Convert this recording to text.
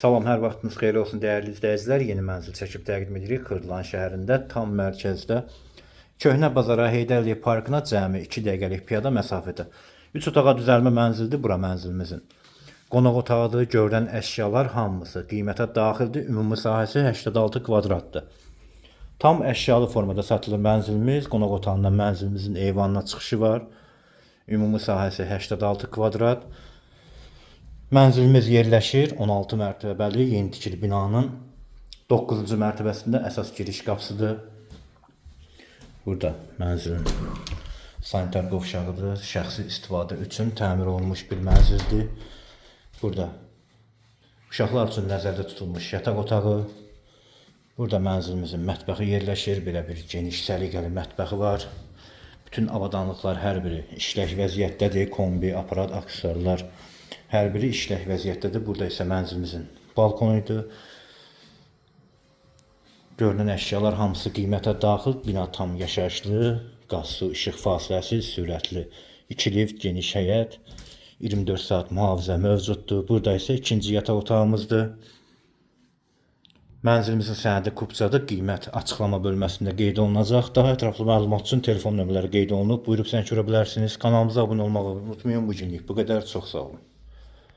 Salam, hər vaxtınız xeyir olsun dəyərli izləyicilər. Yeni mənzil çəkib təqdim edirik Xırdalan şəhərində, tam mərkəzdə. Köhnə bazara, Heydər Əliyev parkına cəmi 2 dəqiqəlik piyada məsafədə. 3 otağa düzəlmə mənzildir bura mənzilimizin. Qonaq otağıdır, görünən əşyalar hamısı qiymətə daxildir. Ümumi sahəsi 86 kvadratdır. Tam əşyalı formada satılır mənzilimiz. Qonaq otağından mənzilimizin eyvanına çıxışı var. Ümumi sahəsi 86 kvadrat. Mənzilimiz yerləşir 16 mərtəbəli yeni tikili binanın 9-cu mərtəbəsində, əsas giriş qapısıdır. Burada mənzilin sanitar qovşağıdır. Şəxsi istifadə üçün təmir olunmuş bir mənzildir. Burada uşaqlar üçün nəzərdə tutulmuş yataq otağı. Burada mənzilimizin mətbəxi yerləşir. Belə bir geniş, səliqəli mətbəxi var. Bütün avadanlıqlar hər biri işlək vəziyyətdədir. Kombi, aparat, aksesuarlar hər biri işlək vəziyyətdədir. Burada isə mənzilimizin balkonuydu. Görünən əşyalar hamısı qiymətə daxil. Bina tam yaşayışlı, qaz, su, işıq fasiləsiz, sürətli. 2 lift, geniş həyət, 24 saat mühafizə mövcuddur. Burada isə ikinci yataq otağımızdır. Mənzilimizin sənədi kupçadır. Qiymət açıqlama bölməsində qeyd olunacaq. Daha ətraflı məlumat üçün telefon nömrələri qeyd olunub. Buyurub zəng vura bilərsiniz. Kanalımıza abunə olmağı unutmayın. Bu günlük bu qədər. Çox sağ olun.